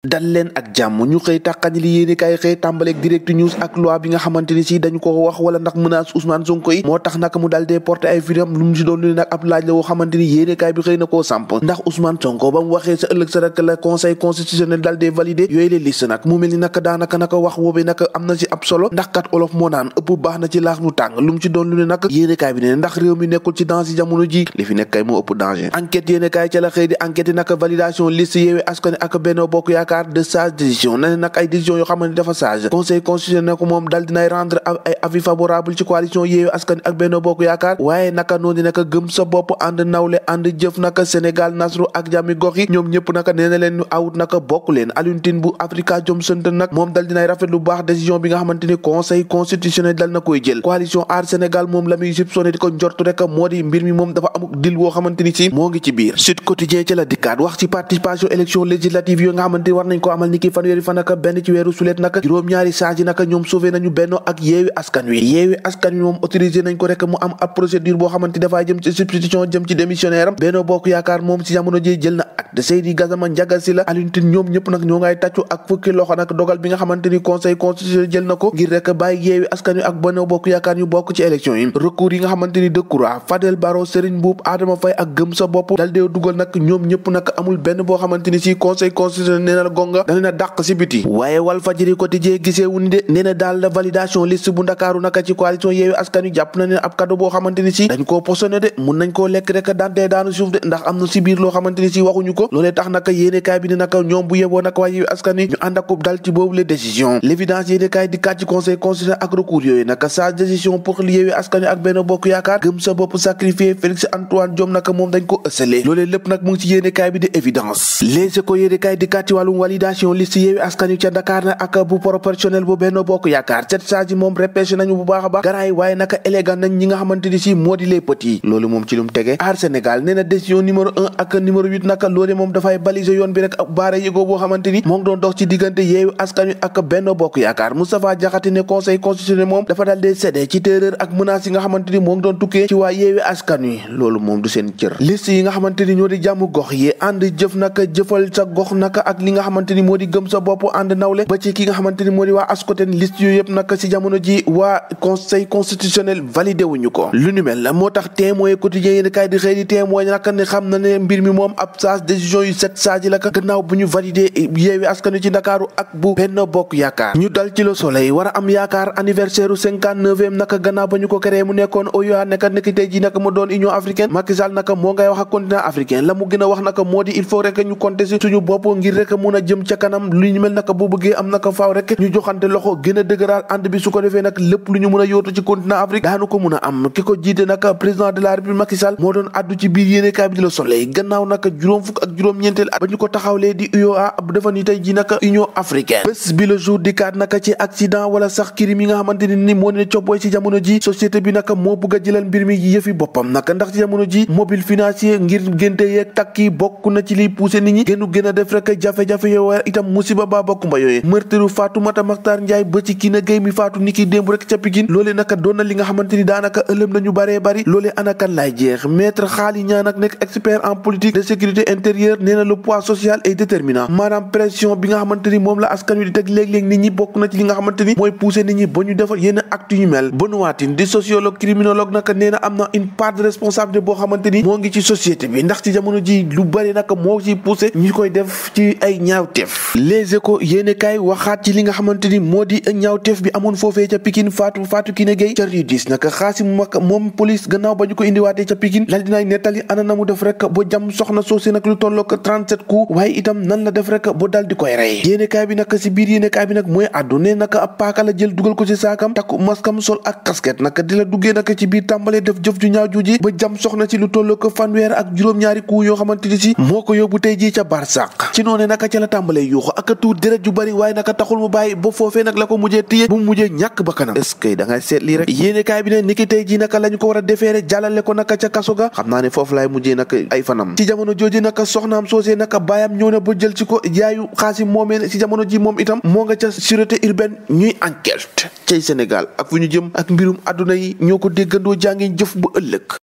dal leen ak jàmm ñu xëy tàqañ li yéene kaay xëy tàmbaleeg direct news ak loi bi nga xamante ni si dañu ko wax wala ndax menace Ousmane Sonko yi moo tax nag mu dal dee porter ay firam lu mu si doon lu nag ab laaj la woo xamante ni yéene kaay bi xëy na koo samp ndax Ousmane Sonko ba mu waxee sa ëllëg sa rek la conseil constitutionnel dal dee validé yooyu les liste nag mu mel ni nag daanaka naka wax woobee nag am na ci ab solo ndax kat olof moo naan ëpp baax na ci laax mu tàng lu mu ci doon lu ne nag yéene kaay bi ne ndax réew mi nekkul ci danger jamono ji li fi nekk kay moo ëpp danger enquête yéene kaay ca la xëy di enquête nag validation liste Yewwi Askan Wi ak Benno Bokk Yaakaar de sage ne nag ay décision yoo xamante ni dafa sage conseil constitutionnel ko moom dal dinay rendre ay avis favorable ci coalition Yewwi Askan Wi ak Benno Bokk Yaakaar waaye naka noonu naka gëm sa bopp ànd nawle ànd jëf naka Sénégal nasru ak jàmmi gox yi ñoom ñëpp naka nee na leen ñu awut naka bokk leen Alioune Tine bu Africa Jom Center nag moom dal dinay rafet lu baax décision bi nga xamante ni conseil constitutionnel dal na koy jël coalition Aar Sénégal moom la muy soupçonné di ko njortu rek moo di mbir mi moom dafa amuk dil woo xamante ni si moo ngi ci biir Sud Quotidien ci la dikkaat wax ci participation élection législative yoo nga xamante ni war nañ ko amal ni ki fanweeri fan naka benn ci weeru sulet naka juróom-ñaari saagi naka ñoom sauvé nañu Benno ak Yewwi Askan Wi moom autorisé nañ ko rek mu am ab procédure boo xamante dafaa jëm ci substitution jëm ci démissionnaire am Benno Bokk Yaakaar moom ci jamono ji jël na acte Seydi Gassama Ndiaga Sylla Alioune Tine ñoom ñëpp nag ñoo ngay tàccu ak fukki loxo nag dogal bi nga xamante ni conseil constitutionnel jël na ko ngir rek bàyyi Yewwi Askan Wi ak Benno Bokk Yaakaar ñu bokk ci élection yi recours yi nga xamante ni Decroix Fadel Barro Serigne Mboup Adama Faye ak Gëm Sa Bopp dal dee dugal nag ñoom ñëpp nag amul benn boo xamante ni si conseil constitutionnel nee na la gonga dana na dàq si biti waaye Walfadjri Quotidien gisee wu ni de nee na daal la validation liste bu Ndakaaru naka ci coalition Yewwi Askan Wi jàpp na ne ab cadeau boo xamante ni si dañ koo posone de mun nañ koo lekk rek dantee daanu suuf de ndax am na si biir loo xamante ni si waxuñu ko loolee tax naka yéene kaay bi ne naka ñoom bu yeboo naka waa Yewwi Askan Wi ñu ànd ak dal ci boobu les décisions l'évidence yéene kaay di kat ci conseil constitutionnel ak recours yooyu naka sa décision pour Yewwi Askan Wi ak Benno Bokk Yaakaar Gëm Sa Bopp sacrifié Félix Antoine Diome naka moom dañ ko ësale loolee lépp nag mu ngi ci yéene kaay bi di évidence Les Échos yéene kaay di kat ci wàllum validation liste Yewwi Askan Wi ca Dakar na ak bu proportionnel bu Benno Bokk Yaakaar cette saagi moom repêché nañu bu baax a baax garaay waaye naka élégant nañ ñi nga xamante ni si moo di les petits loolu moom ci lu mu tege Aar Sénégal nee na décision numéro 1 ak numéro 8 naka loolu moom dafay baliser yoon bi rek ak baara yëgoo boo xamante ni moo ngi doon dox ci diggante Yewwi Askan Wi ak Benno Bokk Yaakaar Moustapha Diakhaté ne conseil constitutionnel moom dafa dal dee séddee ci terreur ak menaces yi nga xamante ni moo ngi doon tukkee ci waa Yewwi Askan Wi loolu moom du seen cër liste yi nga xamante ni ñoo di jàmm gox yi ànd jëf naka jëfal sa gox naka ak li nga xamante ni moo di gëm sa bopp ànd nawle ba ci ki nga xamante ni moo di waa Ascoten liste yooyu yëpp naka ci jamono ji waa conseil constitutionnel validé wuñu ko lu ni mel la moo tax témoin quotidien yéen kaay di xëy di témoin naka ne xam na ne mbir mi moom ab sage décision yu set sage la ka gannaaw bu ñu validé Yewwi Askan Wi ci Ndakaaru ak bu Benno Bokk Yaakaar ñu dal ci Le Soleil war a am yaakaar anniversaire u 59e naka gannaaw ba ñu ko créé mu nekkoon OUA naka nekk tey ji naka mu doon Union africaine Macky Sall naka moo ngay wax ak continent africain la mu gën a wax naka moo di il faut rek ñu compter ci suñu bopp ngir rek mun a jëm ca kanam lu ñu mel naka bu bëggee am naka faaw rek ñu joxante loxo gën a dëgëraal ànd bi su ko defee nag lépp lu ñu mën a yóotu ci continent Afrique daanu ko mun a am ki ko jiite nag président de la République Macky Sall moo doon addu ci biir yéene kaay bi di Le Soleil gannaaw nag juróom fukk ak juróom-ñeenteel at ba ñu ko taxawlee di UOA bu defa ni tey ji nag Union africaine bés bi le jour di kaat nag ci accident wala sax crime yi nga xamante ni moo ne coppooy ci jamono ji société bi nag moo bëgg a jëlal mbir mi yëfi boppam nag ndax ci jamono ji mobile financier ngir ngénte yeeg takki bokk na ci liy poussé nit ñi gën a def rek jafe-jafe yoo war itam musiba ba bokkumba yooyu meurtre Fatoumata Mactar Ndiaye ba ci Kiné Gueye mi faatu ni ki démb rek ca Pikine loolee naka doon na li nga xamante ni daanaka ëlëm nañu baree bari loolee anakan laay jeex maître Khali Niang nag nekk expert en politique de sécurité intérieure nee na le poids social est déterminant maanaam pression bi nga xamante ni moom la askan wi di teg léeg-léeg nit ñi bokk na ci li nga xamante ni mooy pousser nit ñi ba ñu defal yenn actes yu mel Benoît Tine di sociologue criminologue naka nee na am na une part de responsabilité boo xamante ni moo ngi ci société bi ndax ci jamono ji lu bari naka moo ci poussé ñi koy def ci ay ñaawteef Les Échos yéene kaay waxaat ci li nga xamante ni moo di ñaawteef bi amoon foofee ca Pikine faatu Kiné Gueye ca Rudis naka Xaasim Mak moom police gannaaw ba ñu ko indiwaatee ca Pikine lal dinaay nettali ana na mu def rek ba jam soxna soosé nag lu tollook 37 coups waaye itam nan la def rek ba dal di koy rey yéene kaay bi nag si biir yéene kaay bi nag mooy àddu ne naka ab paaka la jël dugal ko ci saakam takku maskam sol ak casquette naka di la duggee naka ci biir tàmbalee def jëf ju ñaaw juuji ba jam soxna si lu tollook fanweer ak juróom-ñaari coups yoo xamante ni si moo ko yóbbu tey jii ca barsàq ci noonu naka ca la tàmbalee yuuxu ak tuur deret ju bari waaye naka taxul mu bàyyi ba foofee nag la ko mujjee téye bu mu mujjee ñàkk ba kanam est-ce que da ngay seet lii rek yéene kaay bi ne niki tey jii naka lañu ko war a defeere jàllale ko naka ca kaso ga xam naa ne foofu laay mujjee naka ay fanam ci jamono jooju naka soxnaam soosee naka baayam ñëw na ba jël ci ko yaayu Xaasim moomee ci jamono ji moom itam moo nga ca sûreté urbaine ñuy enquête cay Sénégal ak fu ñu jëm ak mbirum àdduna yi ñoo ko déggandoo jàngeen jëf bu ëllëg